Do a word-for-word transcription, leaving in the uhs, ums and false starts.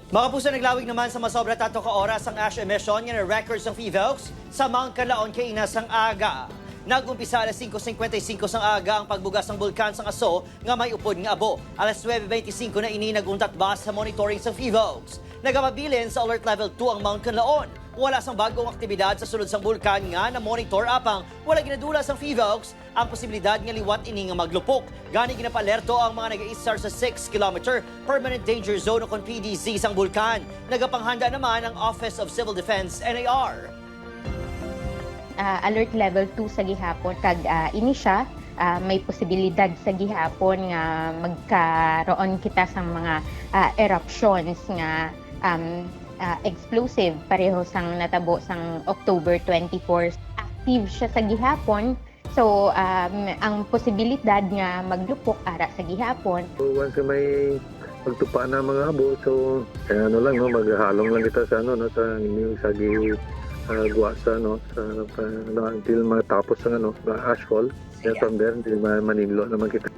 Mga kapuso, naglawig naman sa masobra tato ka oras ang ash emission nga na-record sang PHIVOLCS sa Mount Canlaon kaina sang aga. Nag-umpisa alas singko singkwenta y singko sang aga ang pagbuga sang bulkan sang Aso nga may upod nga abo. Alas nuebe beintisinko na ini nag-untat bus sa monitoring sang PHIVOLCS. Nagapabilin sa Alert Level two ang Mount Canlaon. Wala sang bag-ong aktibidad sa sulod sang bulkan nga na-monitor, apang wala ginadula sang PHIVOLCS ang posibilidad nga liwat ini nga maglupok. Gani, ginapaalerto ang mga nag-iistar sa six kilometer Permanent Danger Zone o kon P D Z sang bulkan. Nagapanghanda naman ang Office of Civil Defense, N A R. Ah, alert level two sa gihapon, kag ah, ini siya, ah, may posibilidad sa gihapon nga magkaroon kita sang mga ah, eruptions nga um, ah, explosive, pareho sang natabo sang October twenty-four. Active siya sa gihapon, so um, ang posibilidad nga maglupok ara sa gihapon. So, once nga may magtupa na mga abo, so kaya ano lang, no, maghalong lang kita sa ano, no, sa inyong sagi, ah, guwasa, no, sa pa, ano, until matapos ang ano, ba, ashfall. Kaya Yeah. From there, until ma- maninlo naman kita.